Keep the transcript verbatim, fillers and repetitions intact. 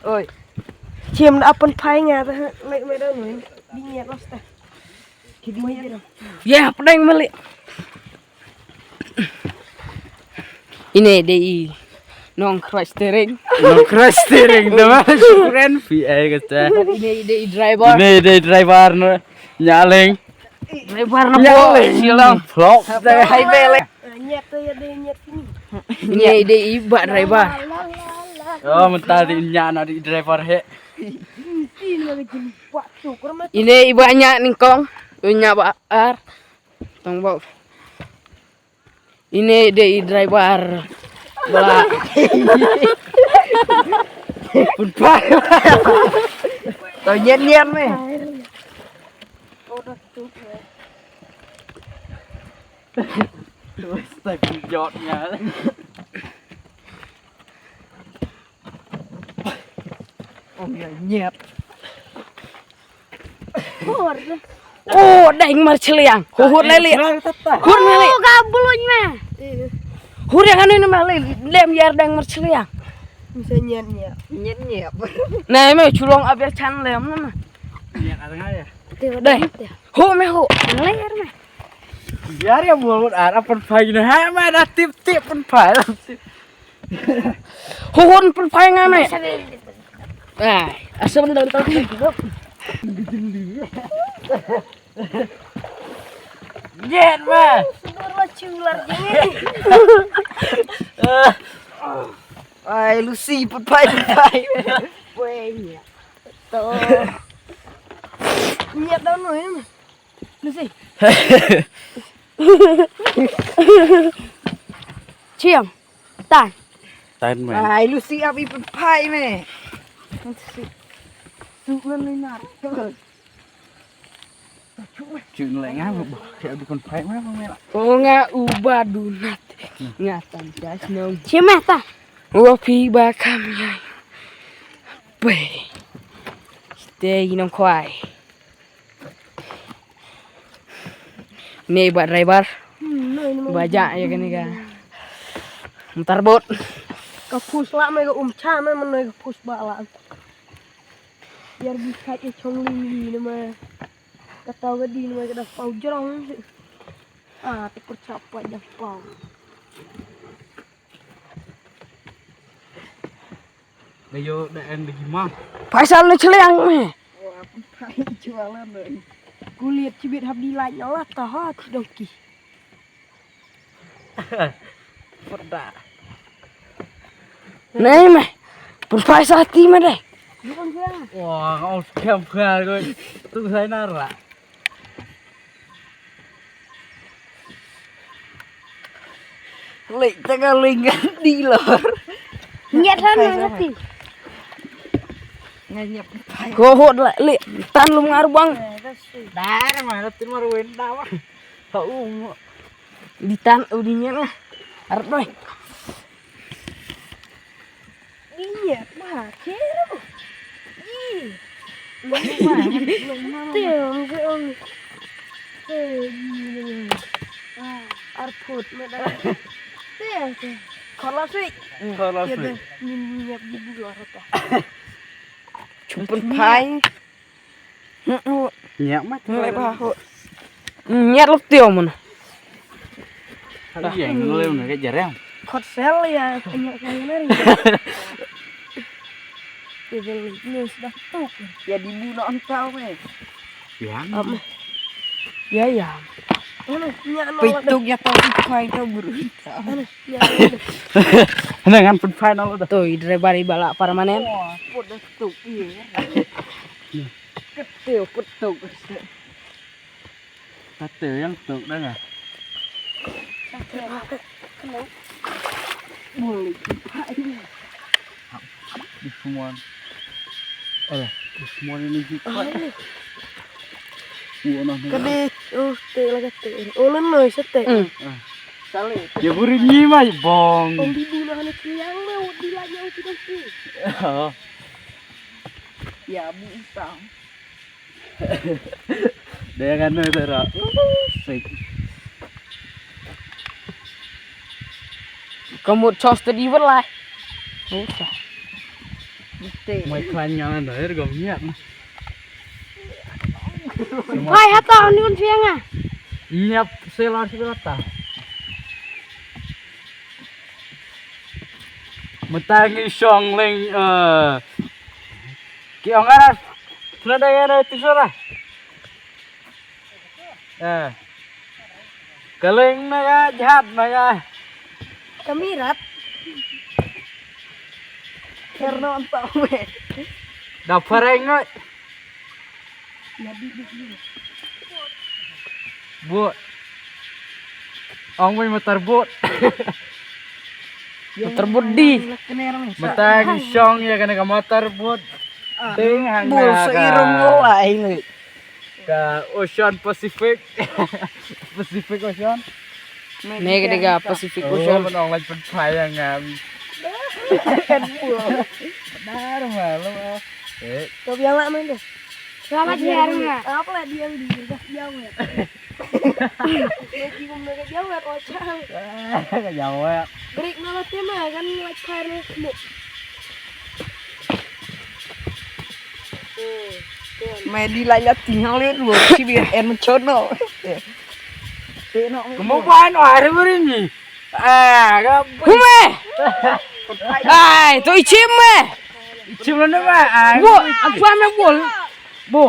Oi. Chiam da pynphai nga ta. Lek me da nui. Di ngiat los ta. Ki di ngiat. Ya, pdeng malik. Ine dei i nongkhroi steering. Nongkhroi steering da ma. Kren phi ai kata. Ine dei i driver. Ine dei i driver no. Nyaleng. Driver no. Nyaleng. Silang. Flop. Dari highway le. Ngiat tu ya dei ngiat sini. Ine dei i ba driver. Oh, mentah di nya na di driver he. Ine i ba nya ningkong. Nya ba ar. Tong bau. Ine dei i driver. Bala. Pun pa. Tau nyen nyen me. Terus tak jot nya. Oh ya nyet. Hur. Oh, deng mar chliang. Hur leli. Hur leli. Oh, ka buluñ me. Hur yang anu ni ma leli. Lem yar deng mar chliang. Bisa nyet nyet. Nyet nyet. Nah, me chulong abia chan lem na. Nyet ada ngai ya. Deh. Hu me hu. Ngai yar me. Yar ya mulut ar apa pai ni. Ha ma da tip tip pun pai. Huhun pun pai ngan ai. Ai, asal benda tak. Jen ma. Sudur la chular jeng. Ai, Lucy pun pai pun pai. Wenya. To. Nyet daw no em. Lucy. Chiam. Tan. Tan man. Ai Lucy abi pun pai me. Lucy. Tu lan ni nar. Chun le nga ba ke abi pun pai me me. O nga uba dunat. Nga tan das no. Chiam ta. Wa phi ba kam yai. Pe. Stay nong kwai. Ni ba driver. Ba ja ya kani ka. Mutar bot. Ka pus la me ka um cha me man ka pus ba la. Yar bi ka ke chong li li ne me. Ka tau ka di ne me ka da pau jrong. Ah, te kur cha pa ja pau. Ayo da en da gimang. Paisal ne chliang me. Kulit chibit hab di lain Allah ta ha chi dong ki. Perda. Nei me. Pun paisal ti me deh. Wah, os kem kem ko. Tu saya nara. Lek tanga lingan di lor. Nyet han na ti. Ngai nyep pai. Ko hot la le tan lum ngar bang. Dar ma la tin mar wen da wa. Ha um. Di tan u di nyet la. Ar doi. Iya, ma, kero. Ih. Te, ong, ong. Te, ih. Arput, ma da. Te, te. Kola sui. Kola sui. Min nyap di bulo rata. Chumpun pai. Nyak ma. Nyak ba ho. Nyak lok tio mun. Ada yang lem na ke jarang. Kot sel ya, nyak kayu nari. Dia beli ni sudah tuk. Ya di buno antau me. Yang. Am. Ya ya. Anu, nyak no. Pituk ya tau ikai tau buru. Anu, nyak no. Dengan pun final dah. Tu, i driver i bala permanen. Wah, put dah tuk iya. Kete petok. Kete yang tok dah lah. Boleh. Di semua. Alah, di semua ini sih. Kede, oh, te lah kete. Oh, lenoi sete. Salah. Ya buri ni mai bong. Om di dulu hanya keliang lah, di lagi yang tidak sih. Oh. Ya, bu utang. Dei kane tara. Sik. Ka mut chos te di verlai. Uta. Mai klan nga na da er gom nyak. Hai hata ni un siang ah. Nyap selar selar ta. Mynta ngi shong leng eh. Ki ong ara. Pernah dengar itu suara? Eh. Ka leng na ka jhat na ka. Kamirat. Kerno antok me. Da phareng ngai. Bot. Ong wei matar bot. Matar bot di. Mata ngi shong ya kane ka matar bot. Ding hang bol na sa ka irum lo ai ni. Ka Ocean Pacific. Pacific Ocean. Me ka dega Pacific Ocean. Oh, nong lai pen phai yang ngam. Kan bol. Dar malu ah. Eh. Kau biang lah main tu. Selamat siang, Mak. Apa lah dia yang di gas jauh ya? Dia jiwa mereka jauh ya, kocak. Ka jauh ya. Break na lah tema kan, like fire na smoke. Mai di lai la ting hang le ruh, si biar en mencono. Tengok. Kamu bahan wah hari beri ni. Ah, ka. Hume. Ai, to ichim me. Ichim mana ba? Ai. Bo, apa me bol? Bo.